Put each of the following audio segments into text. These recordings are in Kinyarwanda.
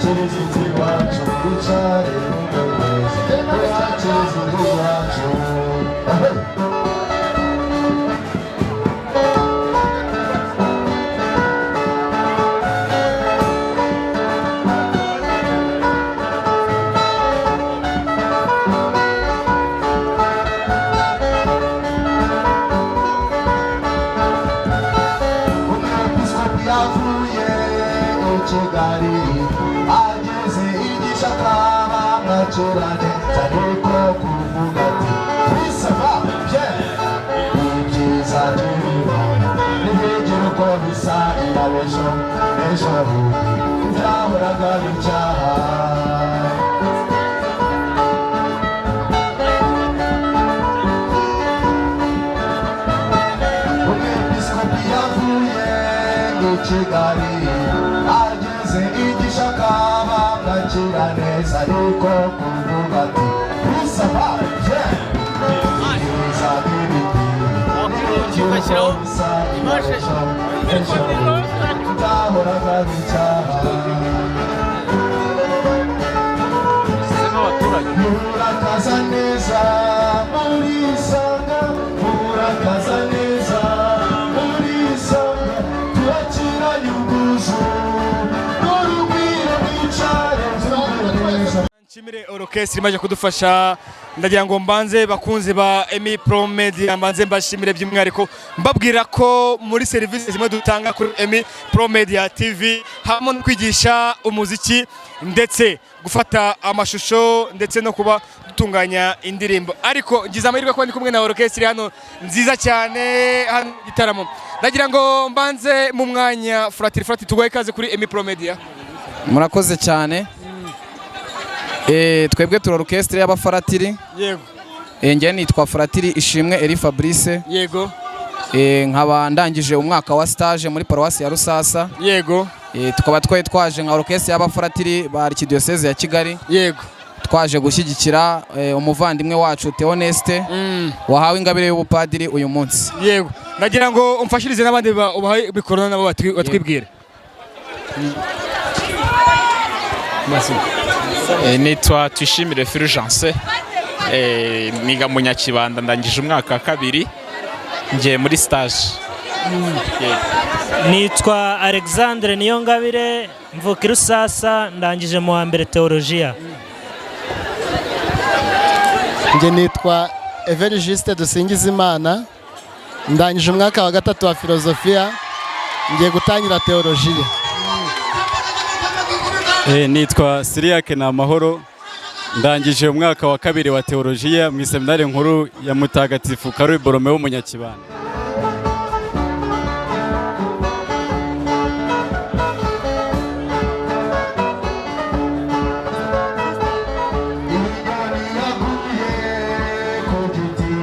Tubakiriza iwacu, twicare neza. Tubakiriza iwacu. Umwepiskopi yavuye i Kigali, ageze i Gishaka bamwakira neza, ariko kuvuga ati: "Oui, ça va bien." Ibyiza by'Imana ntibigira uko bisa, irabejo ejo bundi byahoraga bicyaha. Umwepiskopi yavuye i Kigali, ageze i Gishaka bamwakira neza, ariko kuvuga ati: "Oui, ça va bien." Ibyiza by'ibiti ntibigira uko bisa, irabejo ejo bundi byahoraga bicyaha. Murakaza neza muri Isanga, murakaza neza muri Isanga. Turakiranye ubwuzu n'urugwiro, mwicare tugwe neza. Nshimire orchestre imaze kudufasha. Ndagira ngo mbanze, bakunze ba Emi Pro Media, mbanze mbashimire by'umwihariko, mbabwira ko muri serivisi zimwe dutanga kuri Emi Pro Media TV harimo no kwigisha umuziki, ndetse gufata amashusho, ndetse no kuba dutunganya indirimbo. Ariko ngize amahirwe kuba ndi kumwe na orchestre hano nziza cyane hano mu gitaramo. Ndagira ngo mbanze mu mwanya Fratiri. Fratiri, tuguhaye ikaze kuri Emi Pro Media. Murakoze cyane. Twebwe turi orchestre y'abafaratiri. Njye nitwa Fratiri Ishimwe Eri Fabrice. Nkaba ndangije umwaka wa stage muri paruwasi ya Rusasa. Tukaba twari twaje nka orchestre y'abafaratiri ba Archdiocese ya Kigali. Twaje gushyigikira umuvandimwe wacu Theoneste wahawe ingabire y'ubupadiri uyu munsi. Yego, ndagira ngo umfashirize n'abandi ubahe mikoro nabo batwibwire. Nitwa Tuyishimire Fulgence, niga mu Nyakibanda, ndangije umwaka wa kabiri, ngiye muri stage. Nitwa Alexandre Niyongabire, mvuka i Rusasa, ndangije mu wa mbere teolojiya. Njye nitwa Everigiste Dusingizimana, ndangije umwaka wa gatatu wa filozofiya, ngiye gutangira teolojiya. Nitwa Siriyake ni Amahoro, ndangije umwaka wa kabiri wa teolojiya mu iseminari nkuru ya Mutagatifu Karoli Boromeo w'Umunyakibanda. Inyoni yaguye ku giti,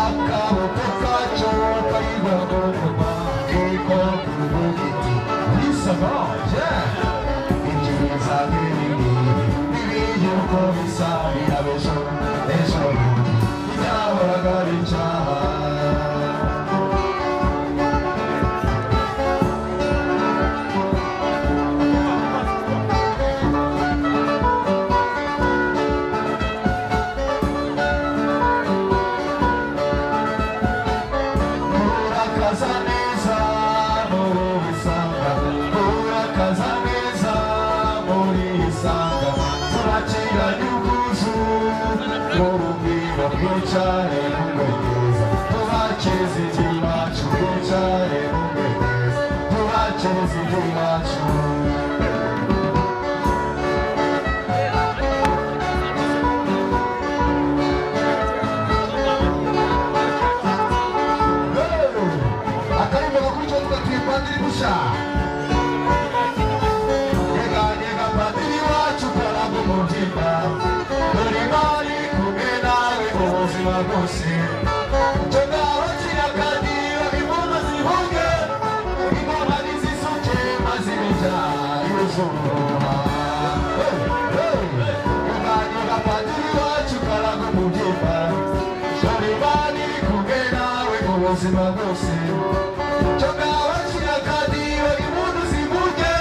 akaboko kacyo kayibagomba niko kuvuga iti: "Oui, ça va bien." Ibyiza nk'ibi ntibigira uko bisa, birabejo ejo bundi byahoraga bicyaha. Murakaza neza muri Isanga, murakaza neza muri Isanga. Turakiranye ubwuzu n'urugwiro, bwicare mugwe neza. Tubakiriza iby'iwacu, bwicare mugwe neza. Tubakiriza iby'iwacu. Akarimbo gakurikiyeho tugatuye Padiri Busha. Nyega nyega Padiri wacu, karaga umubyimba, dore imari kumwe nawe ubuzima bwose. Cyo ngaho kirakadiyo, impundu zihunge, ingoma nizisuke, maze imijya yuzuba. Nyega nyega Padiri wacu, karaga umubyimba, dore imari kumwe nawe ubuzima bwose. Cyo ngaho kirakadiyo, impundu zivuge,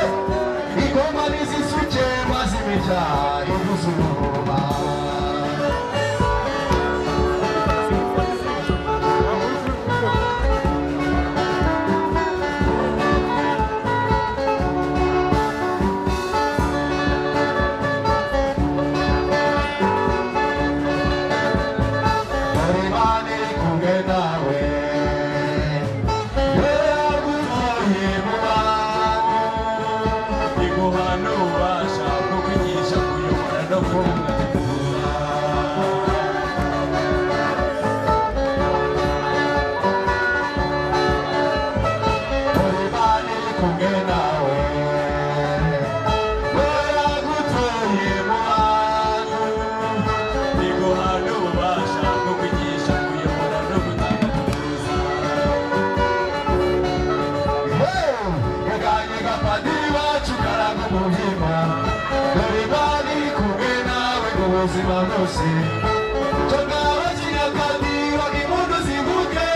ingoma nizisuke. imirya ivuza ubuhuha. Dore Imana iri kumwe nawe, yo yagutoye mu bantu, Iguha n'ububasha bwo kwigisha, kuyobora no gutanga. Dore Imana iri kumwe nawe, yo yagutoye mu bantu, Iguha n'ububasha bwo kwigisha, kuyobora no gutanga. Nyeganyega padiri wacu karaga umubyimba, dore Imana iri kumwe nawe mu buzima bwose. Cyo ngaho kinyakadiro impundu zivuge,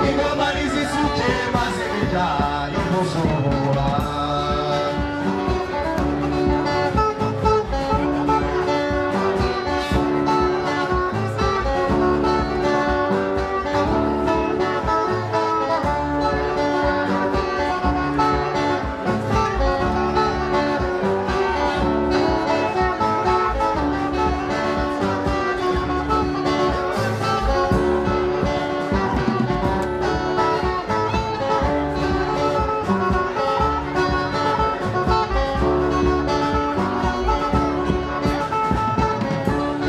ingoma nizisuke maze imirya ivuze ubuhuha.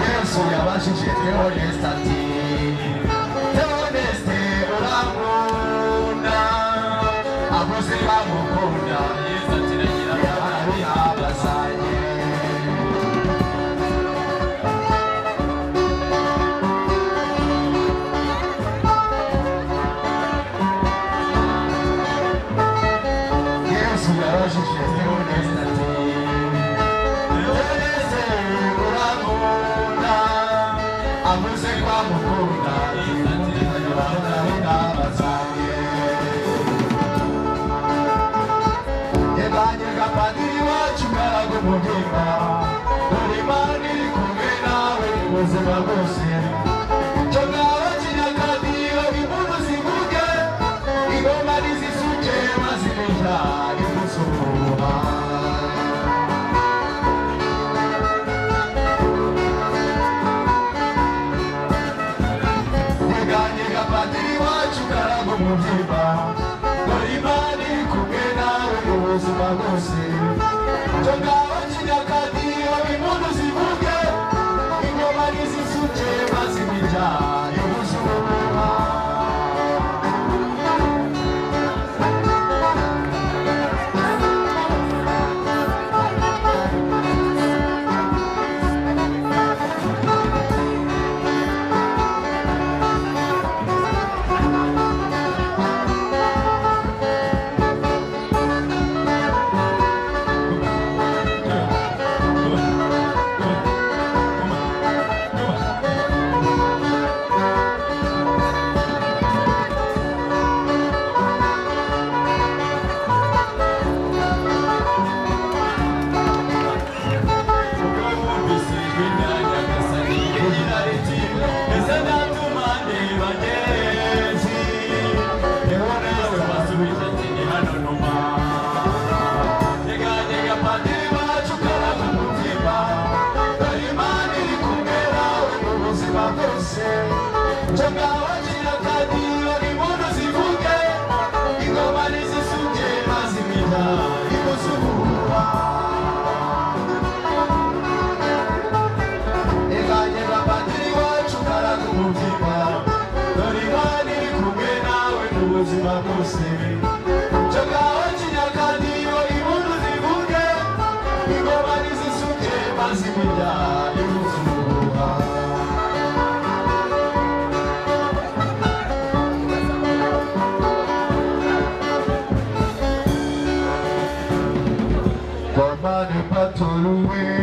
Yesu yabajije Theoneste ati: "Theoneste, urankunda?" Avuze bamukunda. Yesu ati: "Ragira." Barabihagazanye. Yesu yabajije Theoneste ati: "Theoneste, urankunda?" Avuze ko amukunda. Barabihagazanye. Nyeganyega padiri wacu karaga umubyimba, dore Imana iri kumwe nawe mu buzima bwose. Cyo ngaho kinyakadiro impundu zivuge, ingoma nizisuke maze imirya ivuze ubuhuha. Nyeganyega padiri wacu karaga umubyimba, dore Imana iri kumwe nawe mu buzima bwose. Cyo ngaho kinyakadiro impundu zivuge, ingoma nizisuke maze imirya ivuze ubuhuha. Ubwo bumvise ijwi rya Nyagasani rigira riti: "Ese natuma nde, bagenzi?" Nawe wasubije ati: "Ni hano ntuma." Nyeganyega padiri wacu karaga umubyimba, dore Imana iri kumwe nawe mu buzima bwose. Cyo ngaho kinyakadiro impundu zivuge, ingoma nizisuke maze imirya ivuze ubuhuha. Nyeganyega padiri wacu karaga umubyimba, dore Imana iri kumwe nawe mu buzima bwose. Cyo ngaho kinyakadiro impundu zivuge, ingoma nizisuke maze imirya ivuze ubuhuha. Comment ne pas te louer?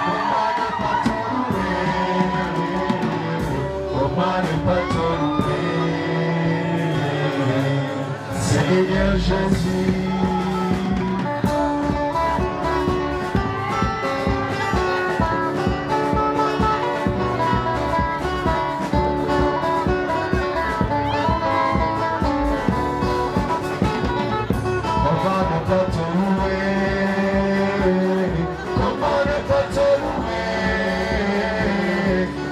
Comment ne pas te louer? Comment ne pas te louer, Seigneur Jésus? pas te louer? Comment ne pas te louer?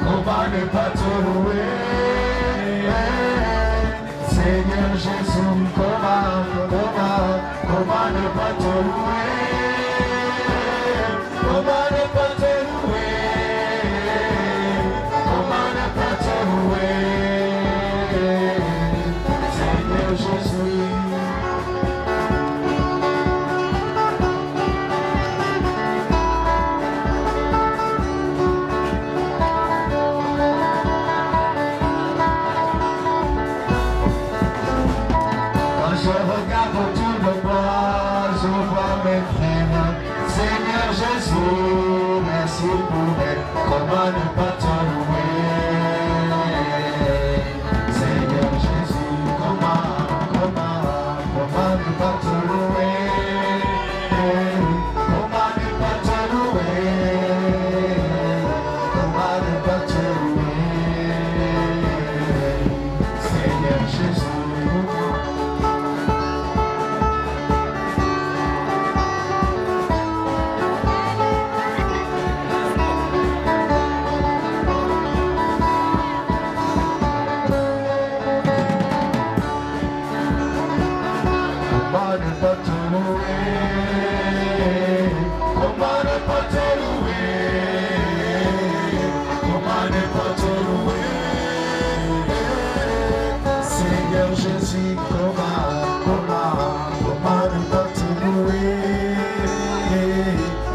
Comment ne pas te louer? Seigneur Jésus, comment, comment, comment ne pas te louer? Comment ne pas te louer? Comment ne pas te louer? Seigneur Jésus. Quand je regarde autour de moi, je vois mes frères. Seigneur Jésus, merci pour elles. Comment ne pas te louer? Seigneur Jésus, comment, comment, comment ne pas te louer? Comment ne pas te louer? Comment ne pas te louer? Seigneur Jésus. Comment ne pas te louer? Comment ne pas te louer? Comment ne pas te louer? Seigneur Jésus, comment, comment, comment ne pas te louer?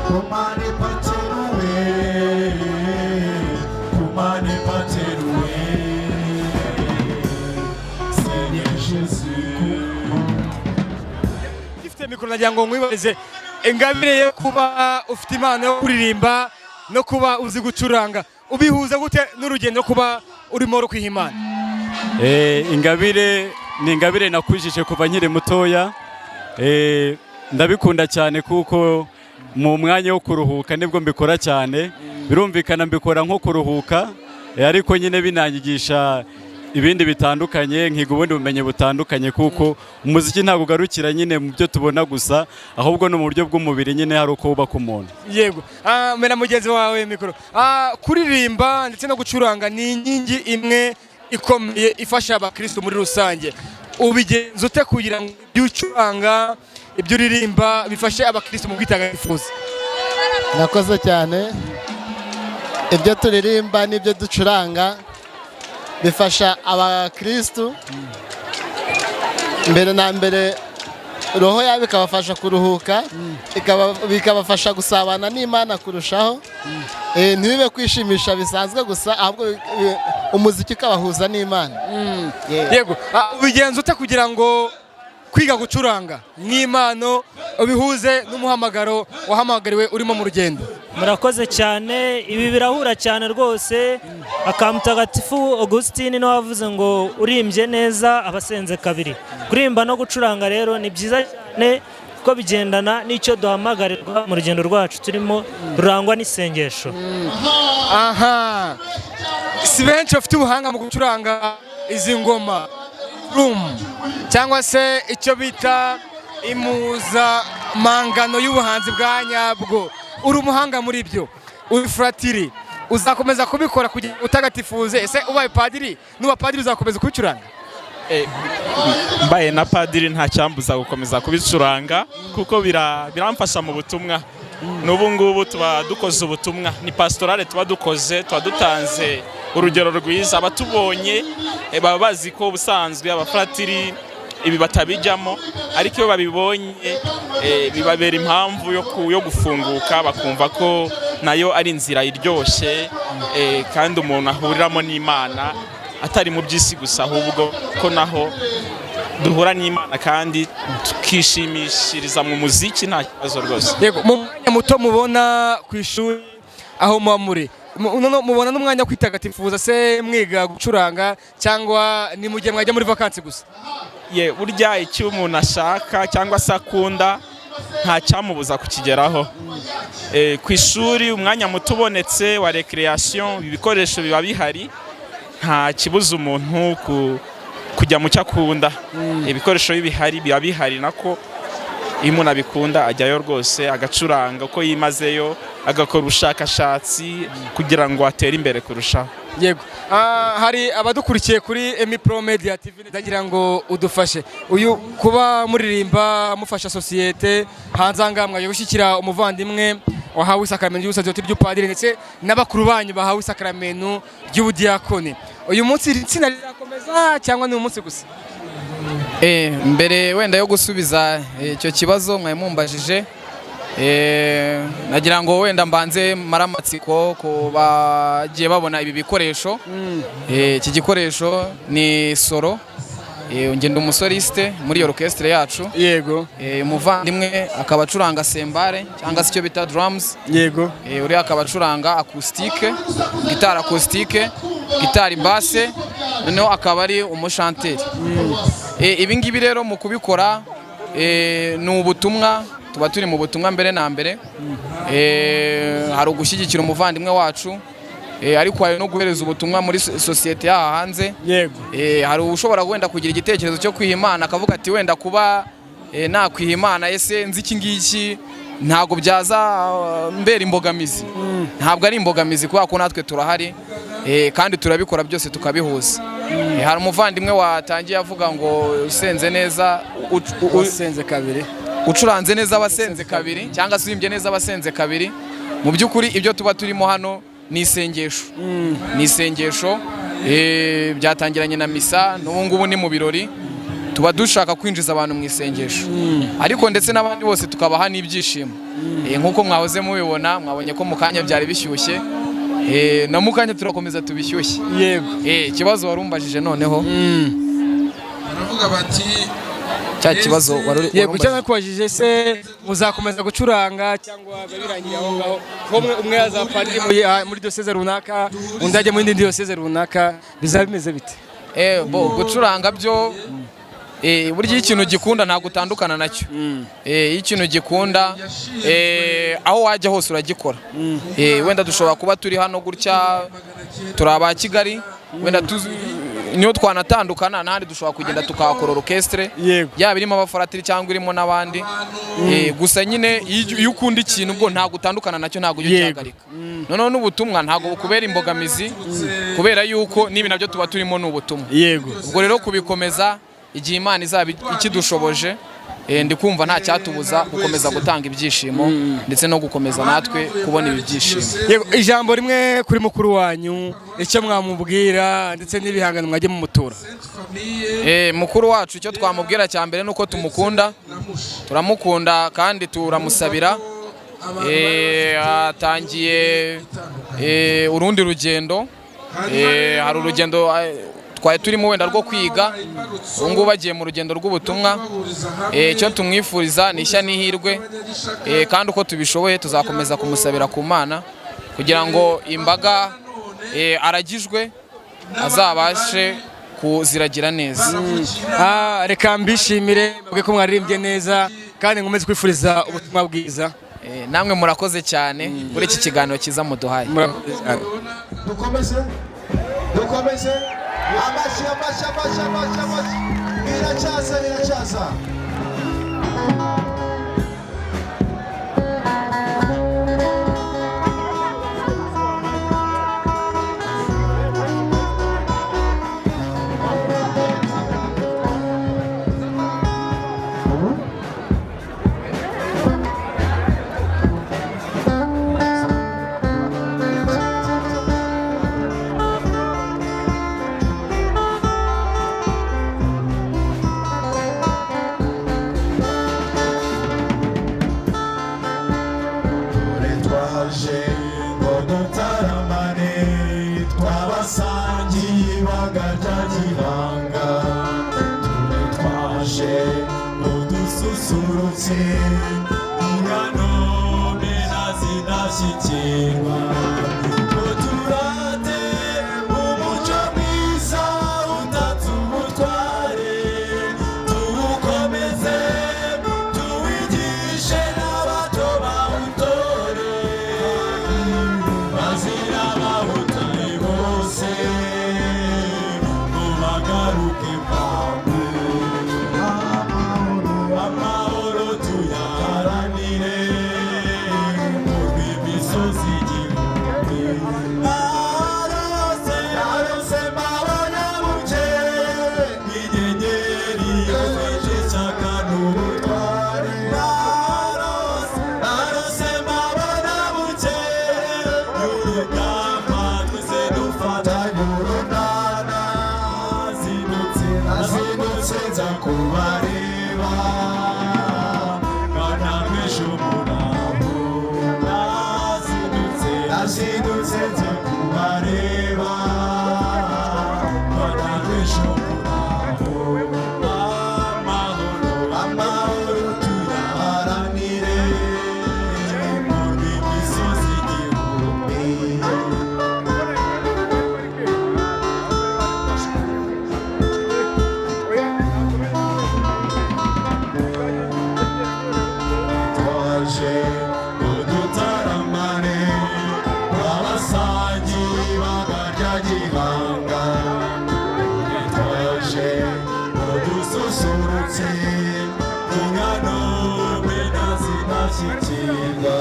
Comment ne pas te louer? Comment ne pas te louer? Seigneur Jésus. Ufite mikoro, nagira ngo nkwibarize ingabire yo kuba ufite impano yo kuririmba no kuba uzi gucuranga, ubihuza gute n'urugendo rwo kuba urimo ro kwiha Imana? Ingabire ni ingabire nakujije kuva nkiri mutoya. Ndabikunda cyane kuko mu mwanya wo kuruhuka nibwo mbikora cyane. Birumvikana mbikora nko kuruhuka, ariko nyine binanyigisha ibindi bitandukanye, nkiga ubundi bumenyi butandukanye, kuko umuziki ntabwo ugarukira nyine mu byo tubona gusa, ahubwo no mu buryo bw'umubiri nyine hari uko wubaka umuntu. Yego. Mera mugenzi wawe mikoro. Kuririmba ndetse no gucuranga ni inkingi imwe ikomeye ifasha abakristo muri rusange. Ubigenza ute kugira ngo ibyo ucuranga, ibyo uririmba bifashe abakristo mu kwitagatifuza? Nakoze cyane. Ibyo turirimba n'ibyo ducuranga bifasha abakristu mbere na mbere roho yabo, ikabafasha kuruhuka, bikabafasha gusabana n'Imana kurushaho. Ntibibe kwishimisha bisanzwe gusa, ahubwo umuziki ukabahuza n'Imana. Yeah. Yego. Ubigenza ute kugira ngo kwiga gucuranga nk'impano ubihuze n'umuhamagaro wahamagariwe urimo mu rugendo? Murakoze cyane. Ibi birahura cyane rwose. Aka Mutagatifu Augustine niwe wavuze ngo urimbye neza abasenze kabiri. Kuririmba no gucuranga rero ni byiza cyane, kuko bigendana n'icyo duhamagarirwa mu rugendo rwacu turimo rurangwa n'isengesho. Aha, si benshi bafite ubuhanga mu gucuranga izi ngoma drum, cyangwa se icyo bita impuzamangano y'ubuhanzi bwa nyabwo. Uri umuhanga muri byo, uri furatiri, uzakomeza kubikora kugira ngo utagatifuze? Ese ubaye padiri, nuba padiri, uzakomeza kubicuranga? Mbaye na padiri nta cyambuza gukomeza kubicuranga, kuko biramfasha mu butumwa. N'ubu ngubu tuba dukoze ubutumwa, ni pastorale tuba dukoze, tuba dutanze urugero rwiza. Abatubonye baba bazi ko ubusanzwe abafuratiri ibi batabijyamo, ariko iyo babibonye bibabera impamvu yo gufunguka, bakumva ko nayo ari inzira iryoshye, kandi umuntu ahuriramo n'Imana, atari mu by'isi gusa, ahubwo ko naho duhura n'Imana kandi tukishimishiriza mu muziki, nta kibazo rwose. Yego. Mu mwanya muto mubona ku ishuri aho muba muri, mubona n'umwanya wo kwitagatifuza se, mwiga gucuranga, cyangwa ni mu gihe mwajya muri vakansi gusa? Ye, burya icyo umuntu ashaka cyangwa se akunda nta cyamubuza kukigeraho. Ku ishuri umwanya muto ubonetse wa recreation, ibikoresho biba bihari, nta kibuza umuntu kujya mu cyo akunda. Ibikoresho bihari, biba bihari nako. Iyo umuntu abikunda ajyayo rwose agacuranga uko yimazeyo, agakora ubushakashatsi kugira ngo atere imbere kurushaho. Yego. Hari abadukurikiye kuri Emi Pro Media TV, ndagira ngo udufashe uyu kuba muririmba mufasha sosiyete hanze aha ngaha, mwaje gushyikira umuvandimwe wahawe isakaramentu ry'ubusaseridoti ry'upadiri, ndetse n'abakuru banyu bahawe isakaramentu ry'ubudiyakoni. Uyu munsi iri tsinda rizakomeza cyangwa ni umunsi gusa? Mbere wenda yo gusubiza icyo kibazo mwari mumbajije, nagira ngo wenda mbanze maramatsiko ku bagiye babona ibi bikoresho. Iki gikoresho ni soro. Njye ndi umusoliste muri iyo orchestre yacu. Umuvandimwe akaba acuranga cymbale cyangwa se icyo bita drums. Uriya akaba acuranga acoustique, gitari acoustique, gitari basse, noneho akaba ari umushanteri. Ibi ngibi rero mu kubikora ni ubutumwa, tuba turi mu butumwa mbere na mbere. Hari ugushyigikira umuvandimwe wacu, ariko hari no guhereza ubutumwa muri sosiyete y'aha hanze. Hari ushobora wenda kugira igitekerezo cyo kwiha Imana, akavuga ati wenda kuba nakwiha Imana, ese nzi iki ngiki ntabwo byaza mbera imbogamizi? Ntabwo ari imbogamizi, kubera ko natwe turahari, kandi turabikora byose tukabihuza. Hari umuvandimwe watangiye avuga ngo usenze neza Wasenze kabiri. Ucuranze neza abasenze kabiri, cyangwa se urimbye neza abasenze kabiri. Mu by'ukuri ibyo tuba turimo hano ni isengesho, ni isengesho. Byatangiranye na misa, n'ubu ngubu ni mu birori, tuba dushaka kwinjiza abantu mu isengesho, ariko ndetse n'abandi bose tukabaha n'ibyishimo. Nk'uko mwahoze mubibona, mwabonye ko mu kanya byari bishyushye, na mu kanya turakomeza tubishyushye. Ikibazo warumbajije noneho, baravuga bati cya kibazo wari Yego, cyangwa nakubajije se muzakomeza gucuranga cyangwa biba birangiye aho ngaho, ko umwe azapadiri muri diyoseze runaka, undi ajya muri indi diyoseze runaka, bizaba bimeze bite? Bo gucuranga byo, burya iyo ikintu gikunda ntabwo utandukana nacyo. Iyo ikintu gikunda, aho wajya hose uragikora. Wenda dushobora kuba turi hano gutya turi aba Kigali, wenda niyo twanatandukana n'ahandi dushobora kugenda tukahakora orchestre, yaba irimo abafaratiri cyangwa irimo n'abandi. Gusa nyine iyo ukunda ikintu ubwo ntabwo utandukana nacyo, ntabwo ujya ugihagarika. Noneho n'ubutumwa ntabwo bukubera imbogamizi, kubera yuko n'ibi nabyo tuba turimo ni ubutumwa. Ubwo rero kubikomeza igihe Imana izaba ikidushoboje, ndi kumva nta cyatubuza gukomeza gutanga ibyishimo ndetse no gukomeza natwe kubona ibi byishimo. Yego, ijambo rimwe kuri mukuru wanyu, icyo mwamubwira ndetse n'ibihangano mwajye mumutura. Mukuru wacu icyo twamubwira cya mbere nuko tumukunda, turamukunda kandi turamusabira. Atangiye urundi rugendo. Hari urugendo twari turimo wenda rwo kwiga, ubu ngubu bagiye mu rugendo rw'ubutumwa. Icyo tumwifuriza ni ishya n'ihirwe, kandi uko tubishoboye tuzakomeza kumusabira ku Mana kugira ngo imbaga aragijwe azabashe kuziragira neza. Reka mbishimire, mbabwire ko mwaririmbye neza kandi nkomeze kwifuriza ubutumwa bwiza. Namwe murakoze cyane kuri iki kiganiro cyiza muduhaye. Murakoze cyane. Dukomeze, dukomeze. Amashyi, amashyi, amashyi, amashyi, amashyi. Biracyaza, biracyaza. Twaje ngo dutaramane, twabasangiye ibanga rya gihanga. Turi twaje ngo dususurutse inganome zidashyikirwa, ngo turate umuco mwiza utatse ubutware, tuwukomeze tuwigishe n'abato bawutore, bazira bawutore bose ngo bagaruke bwangu. Amahoro tuya Nazindutse nza kubareba, Rwanda rw'ejo muraho. Amahoro, amahoro tuyaharanire, mu rw'imisozi igihumbi. Twaje ngo dutaramane, abasangi bagarya gihanga. Twaje ngo dususurutse, ingano mena zinashyikirwa.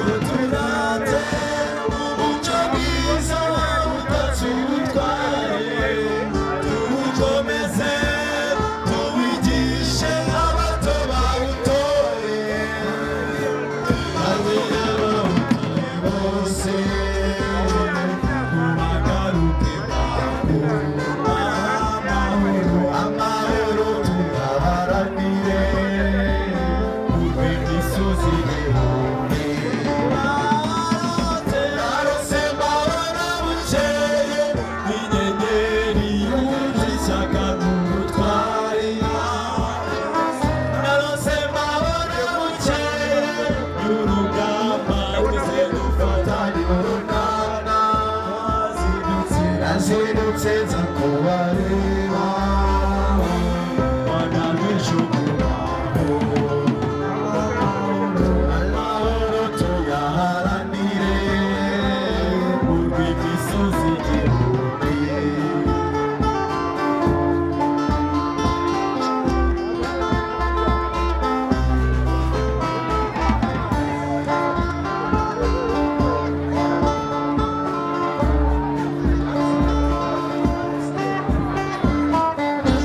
Uturate umuco mwiza utatse ubutware, tuwukomeze tuwigishe abato bawutore. Bose bagaruke bwangu, amahoro, amahoro tuyaharanire, urw'imisozi igihumbi. Narose mbabona bukeye, inyenyeri yuje ishyaka n'ubutwari. Narose mbabona bukeye, y'urugamba twese dufatanye urunana. Nazindutse nza kubareba, Rwanda rw'ejo muraho. Amahoro tuyaharanire, urw'imisozi igihumbi.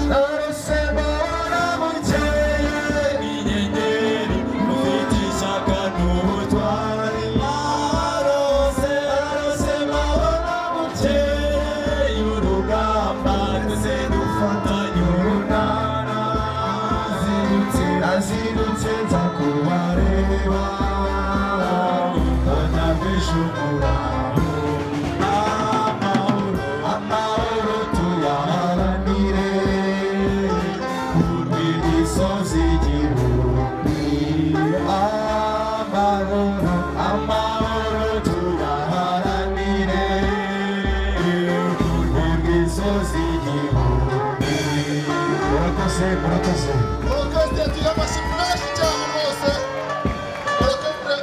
Narose mbona bukeye, inyenyeri ufite ishyaka n'ubutwari. Narose, narose mbona bukeye, urugamba twese dufatanye urunana. Nazindutse, nazindutse nza kubareba, Rwanda rw'ejo muraho. Amahoro, amahoro tuyaharanire, urw'imisozi igihumbi. Amahoro, amahoro tuyaharanire, urw'imisozi igihumbi. Murakoze, murakoze. Orchestre tuha amashyi menshi cyane rwose. Murakoze.